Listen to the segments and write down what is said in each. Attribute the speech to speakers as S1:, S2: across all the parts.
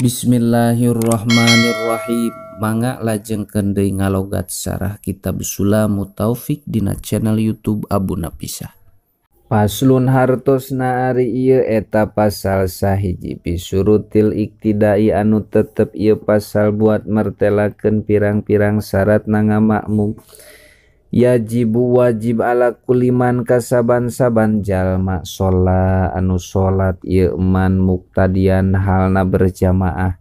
S1: Bismillahirrahmanirrahim. Mangga lajengkeun deui ngalogat sarah kitab Sulamut Taufik dina channel YouTube Abu Napisah. Paslon hartosna ari ieu eta pasal sahiji bisurutil iktidai anu tetep ieu pasal buat mertelakeun pirang-pirang syarat na ngamakmum. Yajibu wajib ala kuliman kasaban-saban jalma sholat anu sholat ieu man muktadian halna berjamaah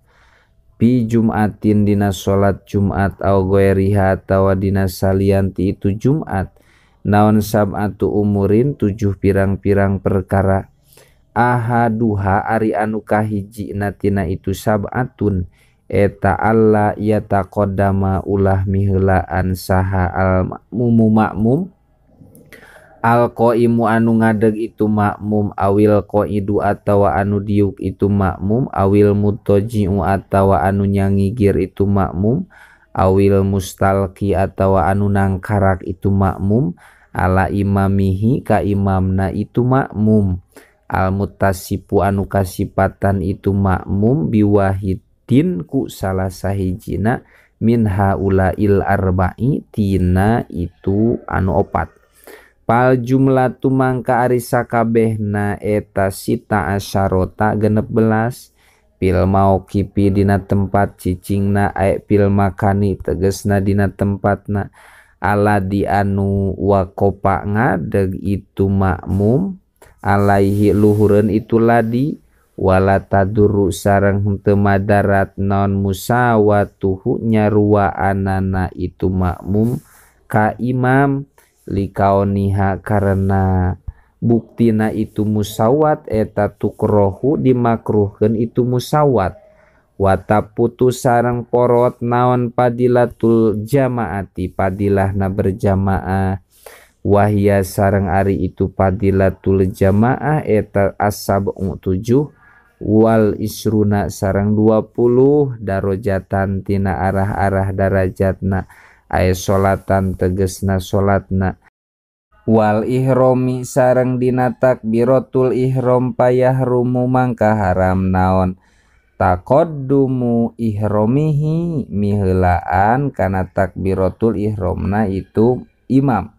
S1: bi jumatin dina sholat Jumat au ghairiha atawa dina salianti itu Jumat naon sab'atu umurin 7 pirang-pirang perkara ahaduha ari anu kahiji natina itu sab'atun eta alla yataqaddama ulah miheulaan saha al makmumu makmum al qaimu anu ngadeg itu makmum awil qaidu atawa anu diuk itu makmum awil mutaji'u atawa anu nyangigir itu makmum awil mustalqi atawa anu nangkarak itu makmum ala imamihi ka imamna itu makmum al muttasifu anu kasipatan itu makmum biwahid ku salah sahijina min haulail arba'i tina itu anu opat. Pal jumlah tumangka ari sakabehna eta sita asyarota 16 pil mauqifi dina tempat cicingna ae pil makani tegesna dina tempatna aladi anu waqofa ngadeg itu makmum alaihi luhureun itu ladi wala taduru sareng henteu madarat naon musawatuhu nyaruaanana itu makmum ka imam likaoniha karena buktina itu musawat eta tukrohu dimakruhkeun itu musawat wataputu sareng porot naon padilatul jamaati padilahna berjamaah wahia sareng ari itu padilatul jamaah eta asab'u 7 wal isruna sareng 20 darojatan tina arah-arah darajatna ae solatan tegesna solatna wal ihromi sareng dina takbiratul ihrom payahrumu mangka haram naon taqaddumu ihromihi miheulaan kana takbiratul ihромna itu imam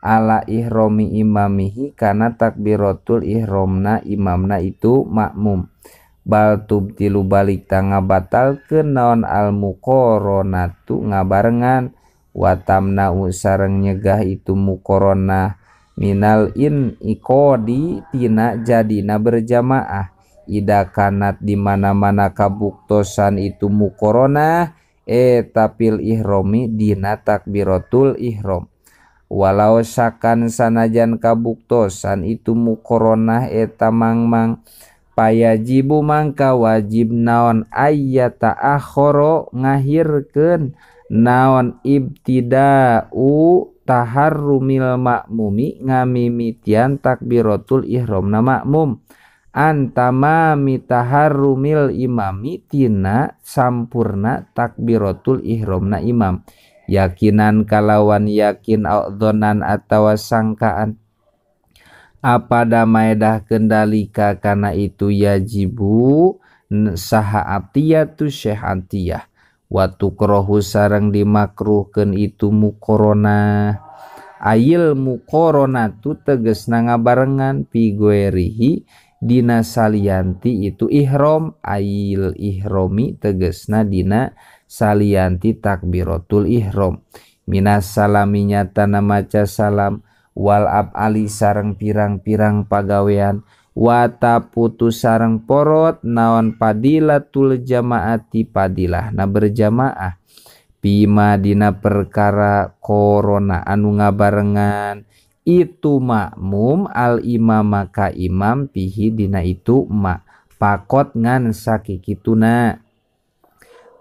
S1: ala ihromi imamihi kana takbiratul ihромna imamna itu makmum bal tubtilu balik tanga batalkeun naon al muqaranatu ngabarengan watamna sareng nyegah itu muqaranah minal in iqadi tina jadina berjamaah ida kanat di mana-mana kabuktosan itu muqaranah eta pil ihromi dina takbiratul ihrom walau sakan sanajan kabuktosan itu muqaranah eta mangmang payajibu mangka wajib naon ayyata akhoro ngahirkeun naon ibtida'u taharrumil makmumi ngamimitian takbiratul ihramna makmum antamami taharrumil imami tina sampurna takbiratul ihramna imam yakinan kalawan yakin audzonan atawa sangkaan apa damaedah kendalika kana itu yajibu saha atiyatu syekh atiyah wa tukrohu sareng dimakruhkeun itu muqaranah ayil muqaranatu tegesna ngabarengan fi ghairihi dina salianti itu ihram ayil ihromi tegesna dina salianti takbiratul ihram minas salami nyatana maca salam wal abali sareng pirang-pirang pagawean wata putus sareng porot naon padilatul jamaati padilahna berjamaah bima dina perkara korona anu ngabarengan itu makmum al imam maka imam pihi dina itu ma pakot ngan sakikituna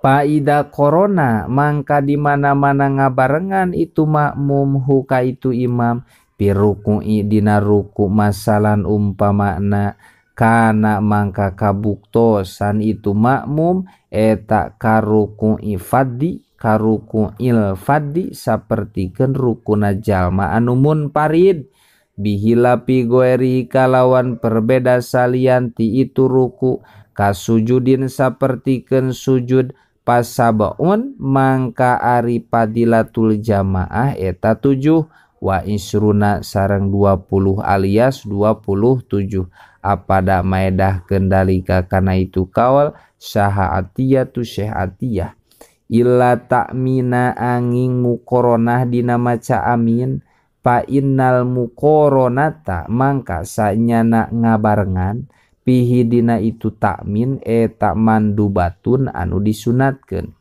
S1: paida korona mangka di mana-mana ngabarengan itu makmum huka itu imam piruku'i dina ruku masalan umpamana kana mangka kabuktosan itu makmum eta karuku'i faddi karuku'il faddi sapertikeun rukuna jalma anu munfarid Bihilapi goerihi kalawan perbeda salian ti itu ruku kasujudin sapertikeun sujud pasabaun mangka ari fadilatul jamaah eta 7 wa isruna sareng 20 alias 27 apada maedah kendalika kana itu kaul saha atiyatu Syekh Atiyah illa ta'mina angin mukoronah dina maca amin fa innal mukoronata mangka sanyana ngabarengan pihi dina itu takmin eta mandubatun anu disunatkeun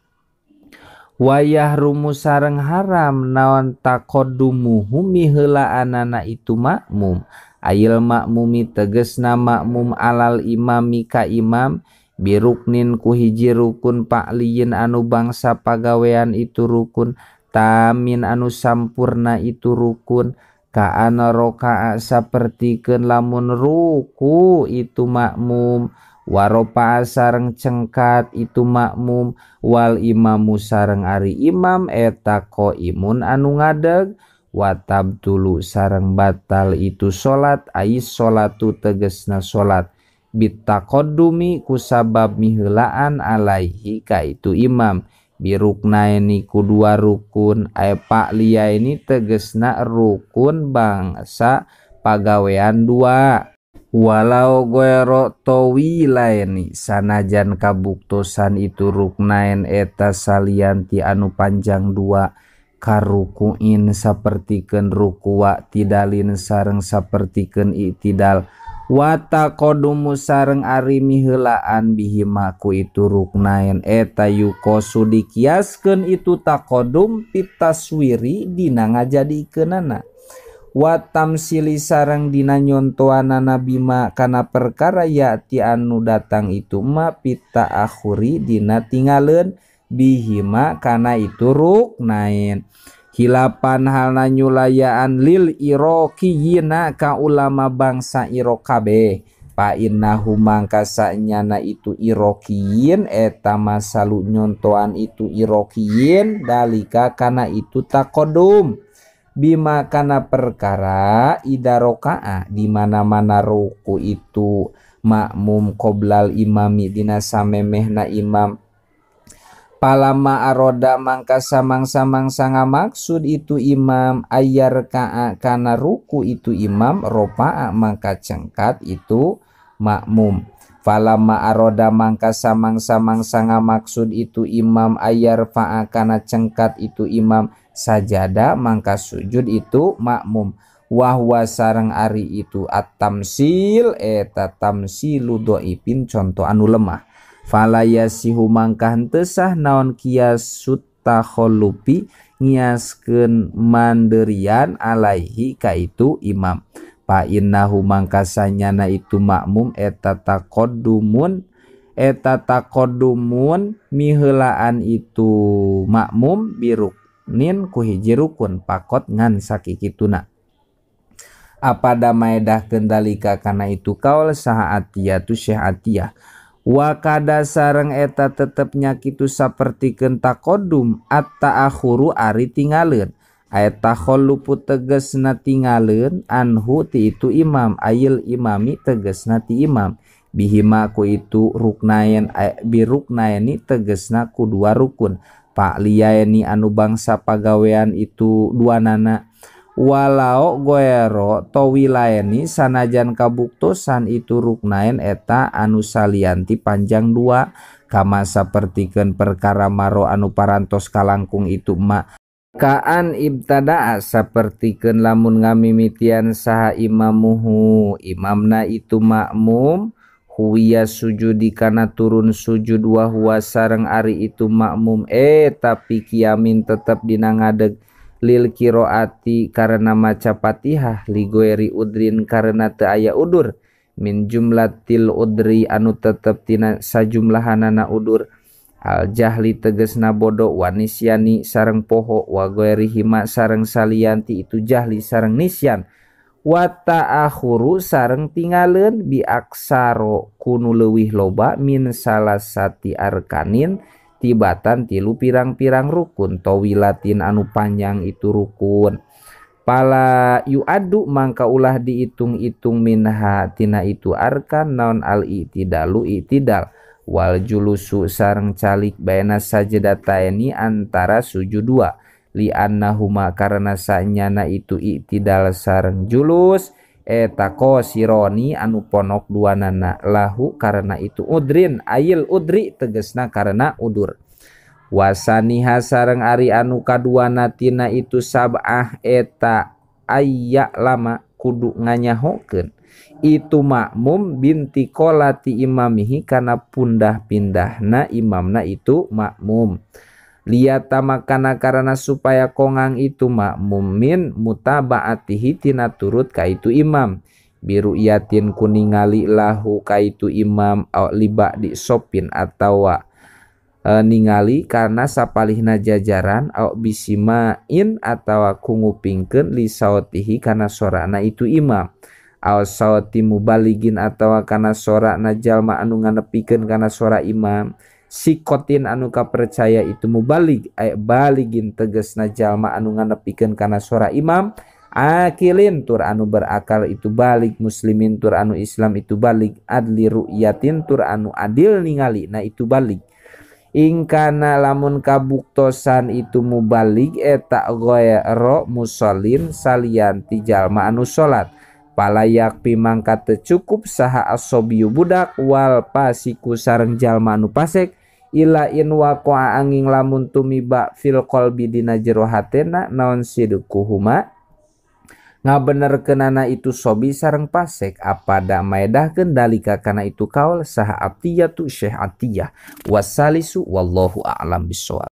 S1: wayah rumu sareng haram naon taqaddumuhu miheulaanana itu makmum ayil makmumi tegesna makmum alal imami ka imam biruknin ku hiji rukun pa'liyin anu bangsa pagawean itu rukun tamin anu sampurna itu rukun kaana roka'a sapertikeun lamun ruku itu makmum waropa sareng cengkat itu makmum wal imamu sareng ari imam eta qaimun anu ngadeg watab tulu sareng batal itu salat ais salatu tegesna salat bitaqaddumi kusabab miheulaan alaihi ka itu imam biruknaini ku dua rukun ay pa'liyaini tegesna rukun bangsa pagawean dua walau goero tawilaini sanajan kabuktosan itu ruknain eta salianti anu panjang dua karukuin sapertikeun ruku wa tidalin sareng sapertikeun i'tidal wa taqaddumu sareng ari miheulaan bihima ku itu ruknain eta yukosu dikiaskeun itu taqaddum pitaswiri dina ngajadikeunana wa tamsili sareng dina nyontoanana bima kana perkara yati anu datang itu ma pita akhuri dina tingaleun bihima kana itu ruknain hilapan halna nyulayaan lil irokiyina ka ulama bangsa Irok kabeh fa innahu mangka sanyana itu irokiyin eta masalu nyontoan itu irokiyin dalika kana itu taqaddum bima kana perkara ida roka'a di mana-mana ruku itu makmum qoblal imami dina samemehna imam palama aroda mangka samang-samang maksud itu imam ayar ka'a kana ruku itu imam ropa'a mangka cengkat itu makmum falama aroda mangka samang-samang maksud itu imam ayar fa'a kana cengkat itu imam sajada mangka sujud itu makmum wahwa sareng ari itu at-tamsil eta tamsilu dhaifin contoh anu lemah fala yasihu mangka henteu sah naon qiyasut takhallufi ngiaskeun manderian alaihi ka itu imam fa innahu mangka sanyana itu makmum eta taqaddumun miheulaan itu makmum biruk nin ku hiji rukun pakot ngan sakikituna apada maedah kendalika kana itu kaul saha atiyatu Syekh Atiyah wa kada sareng eta tetep nya kitu sapertikeun taqaddum at-ta'akhuru ari tingaleun ayat takhallufu tegesna tingaleun anhu ti itu imam ayil imami tegesna ti imam bihima ku itu ruknain biruknaini tegesna ku dua rukun pa'liyaini anu bangsa pagawean itu dua nana walau goero tawilaini sanajan kabuktosan itu ruknain eta anu salianti panjang dua kama sapertikeun perkara maro anu parantos kalangkung itu ma kaan ibtadaa sapertikeun lamun ngamimitian saha imamuhu imamna itu makmum huwiya sujudi kana turun sujud wa huwa sareng ari itu makmum tapi kiamin tetep dina ngadeg lil qiraati karena maca Fatihah li goeri udrin karena teu aya udur min jumlatil udri anu tetep tina sajumlahanana udur al jahli tegesna bodoh wa nisyani sareng poho wa goeri hima sareng salianti itu jahli sareng nisyan wa ta'akhuru sareng tingaleun bi aksaro kunu leuwih loba min salasati arkanin tibatan tilu pirang-pirang rukun tawilatin anu panjang itu rukun. Pala yu'adu mangka ulah diitung-itung minha tina itu arkan naon al i'tidalu i'tidal wal julusu sareng calik baina sajdataini antara sujud dua li annahuma karena sanyana itu i'tidal sareng julus eta qasironi anu ponok duanana lahu karena itu udrin ayil udri tegesna karena udur. Wasaniha sareng ari anu kaduana tina itu sab'ah eta aya lama kudu nganyahokeun itu makmum binti qolati imamihi kana pundah pindahna imamna itu makmum liyata makana karena supaya kongang itu makmum min mutabaatihi tina turut ka itu imam biru yatin kuningali lahu ka itu imam au liba di sopin atawa ningali karena sapalihna jajaran au bisimain atawa kungupingkeun li sautihi kana sorana itu imam au sauti mubaligin atawa kana sorana jalma anu nganepikeun kana sora imam sikotin anu kapercaya itu mubalig ay baligin tegesna jalma anu nganepikeun kana sora imam akilin tur anu berakal itu balik muslimin tur anu Islam itu balik adli ru'yatin tur anu adil ningali na itu balik. Ingkana lamun kabuktosan itu mubalik eta ghaira musallin salian ti jalma anu salat palayak pimangka teu cukup saha asobiyu budak wal pasiku sareng jalma anu pasek ila in waqa'a angin lamun tumiba fil qalbi dina jero hatena naon sidquhuma ngabenerkeunana itu sobi sareng pasek apada maedahkeun dalika kana itu kaul saha atiyatu Syekh Atiyah wasalisu wallahu a'lam bissawab.